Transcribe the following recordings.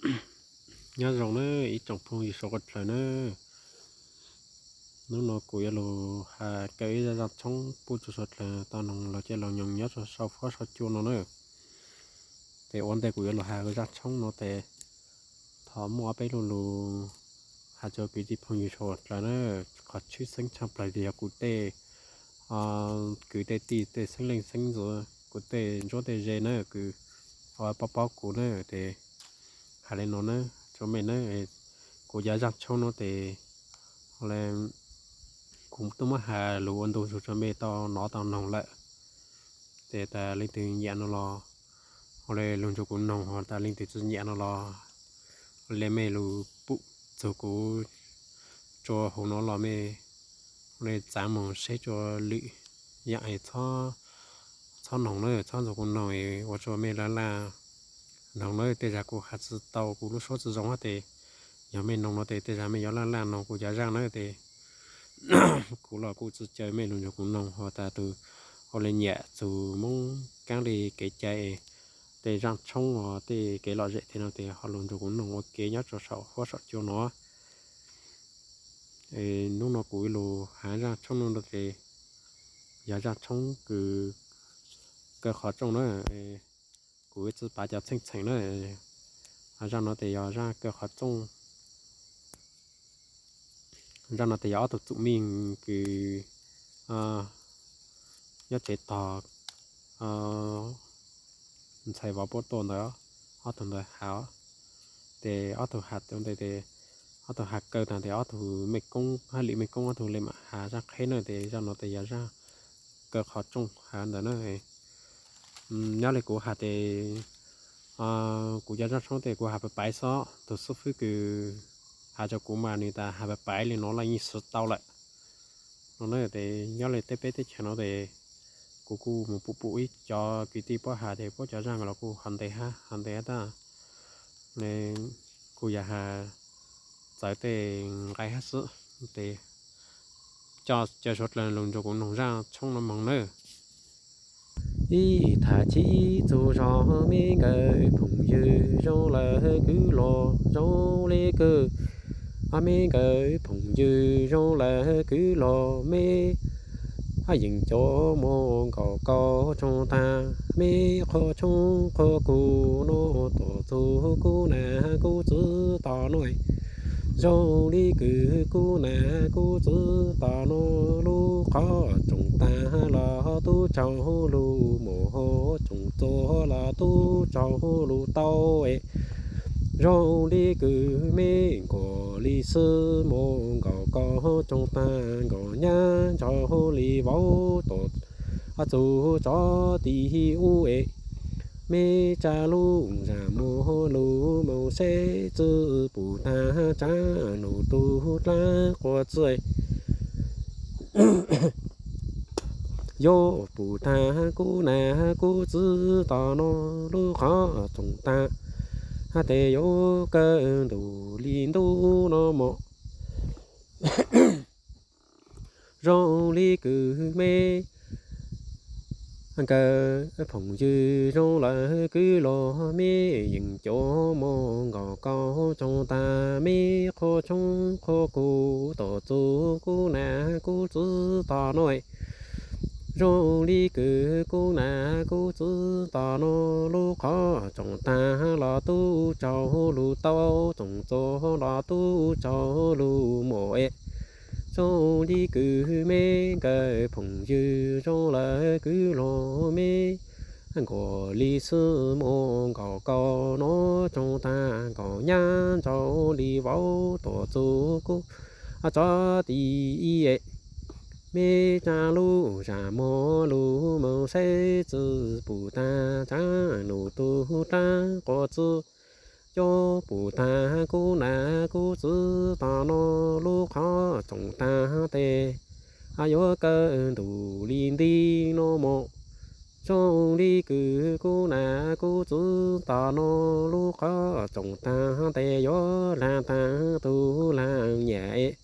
Nyob zoo na ib tsoom phooj ywg suav dlawg na. Hnub no kuv yuav lug has kaw ib zaj zaj tshoob pub rua suav dlawg tau noog los caij los nyoog nyob rua sau fuab sau cua no na. Tes ua ntej kuv yuav lug has zaj tshoob no tes thov muaj ob peb lu lug has rua kwv tij phooj ywg suav dlawg na. Qhov tshwj xeeb tshaj plawg yog kuv tej kwv tej tij tej xeeb leej xeeb ntxwv, kuv tej ntsuab tej ze na, kws paub paub kuv na tes has le no na rua mej na. Kuv cov zaj tshoob no tes kuv tub muab has lug ua ntu zug rua mej tau nov tau noog lawm. Tes tas leej twg nyiam no los ua le lug nrug kuv noog, ho tas leej twg tsi nyiam no los ua le mej lug pum txug kuv rua huv no los mej ua le txav moog seb rua lwm yaam es txhob noog na, txhob nrug kuv noog ua rua mej laj laj noog na. Tej zag kuv has tsi tau, kuv lub suab tsi zoo hab tes yog mej noog no tes tej zag mej yuav laj laj noog kuv cov zaj na tes kuv los kuj tsi caw mej lug nrug kuv noog, ho tas tug ua le nyiam txug Moob Kaab Lig kev cai, tej zaj tshoob, tej kev lom zem tej no tes ho lug nrug kuv noog ua ke nyob rua saum huab saum cua no. Hnub no kuv lug has zaj tshoob no tes yog zaj tshoob kws kaw qhov rooj na. Kuv tsi pav cov txheej txheem na. Zaj no tes yog zaj kaw qhov rooj. Zaj no tes yog ob tug txum mij kws nyob tsev tog ntxhais vauv puab tuaj ntawd, ob tug ntawd has, tes ob tug has tes ob tug has kaw tag tes ob tug mej koob hab lwm mej koob ob tug le mam has zaj qheb na. Tes zaj no tes yog zaj kaw qhov rooj has ntawd na. Nyob le kuv has tes kuv cov zaj tshoob tes kuv has pais pais xwb, tug xib fwb kws has rua kuv mas nwg tas has pais pais le no los yeej swv tau lawm no na. Tes nyob le tej peb teb chaws no tes kuv kuj mus pum pum ib cov kwv tij puab has tes puab cov zaj los kuj ho ntev hab ho ntev hab tab le kuj yog has txawv tej nqai hab xwb. Tes coj caw suav dlawg lug nrug kuv noog zaj tshoob no moog nawb. Ib tham tsib txug zog me nkawd phooj ywg zoo lawm kwv log zoo le kawg. Me nkawd phooj ywg zoo lawm kwv log me yeej cov muaj nkaus kaum tshooj tag, me qhua tshoob qhua kug no tuaj txug kuv nam kuv txiv tom no. Zoo li kws kuv nam kuv txiv tom no, lub qhov tsoom tag los tub tsaug lug mus, tsoom txuas los tub tsaug lug tau. Zoo li kws me nkaus li xwb muaj nkaus kaum tshooj tag, nkaus nyab ntsug li vauv tuaj txug tsov tim ub es, me tsa lub zag muag lug moog seb tsi pum tag tsav num tug dlaab quas txi. Yuav pum tag kuv nam kuv txiv tom no, lub qhov tsoom tag hab tes yuav kawg ntuj li ntuj no mog. Zoo li kws me nkawd phooj ywg zoo lawm kwv log me yeej cov muaj nkaus kaum tshooj tag, me qhua tshoob qhua kug tuaj txug kuv nam kuv txiv tom no. Zoo li kws kuv nam kuv txiv tom no, lub qhov tsoom tag los tub tsaug lug tau, tsoom txuas los tub tsaug lug mus es. Zoo li kws me nkawd phooj ywg zoo lawm kwv log me nkaus li xwb muaj nkaus kaum no tshooj tag, nkaus nyab ntsug li vauv tuaj txug kuv tsov tim ub es, me tsa lub zag muag lug moog seb tsi pum tag tsav num tug dlaab quas txi. Yuav pum tag kuv nam kuv txiv tom no, lub qhov tsoom tag tes yuav kawg ntuj li ntuj no mog. Zoo li kws kuv nam kuv txiv tom no, lub qhov tsoom tag tes yuav laag tag tug laag nyam es.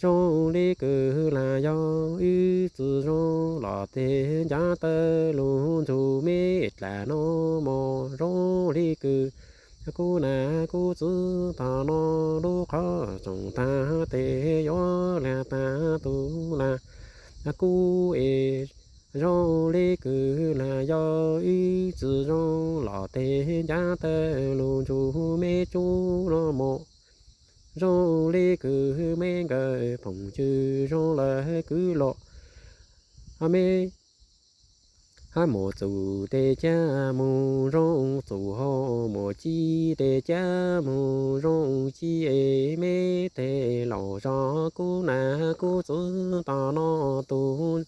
Zoo li kws laag yog wb tsi zoo los tes ncav tawg lug nrug me dlaag no mog. Zoo li kws kub nam kub txwv tom no lub qhov tsoom tag tes yuav lag tag tus nam kub es zoo li kws lam yog ib txwm zoo los tes ncav tawg lug ntsug me tsuj no mos zoo li kws me nkawm phoom ywg zoo lawv kwv los me hab mus txum tes cag mus zoo txum hauv mus ci tes cag mus zoo ci es me tes laus zog kub nam kub txwv tom no tus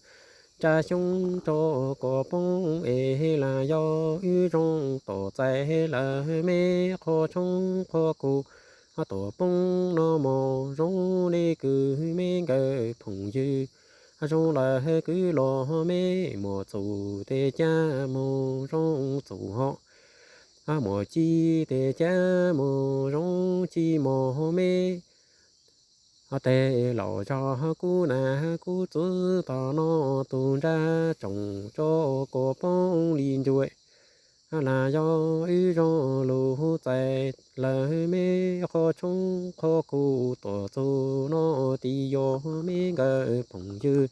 tsa xyoob rau kuas poob es lam yog wb zoo tom txais lawv me qhov tshoob qhov kub tom poob no mos zoo li kws me nkawm phoom ywg zoo lawv kwv los me mus txum tes cag mus zoo txum hauv mus ci tes cag mus zoo ci mos me tes laus zog kub nam kub txwv tom no tus nra tsoom rau kuas poob li ncuav lam yog wb zoo lug txais lawv me qhov tshoob qhov kub tuam txug no tis yog me nkawm phoom ywg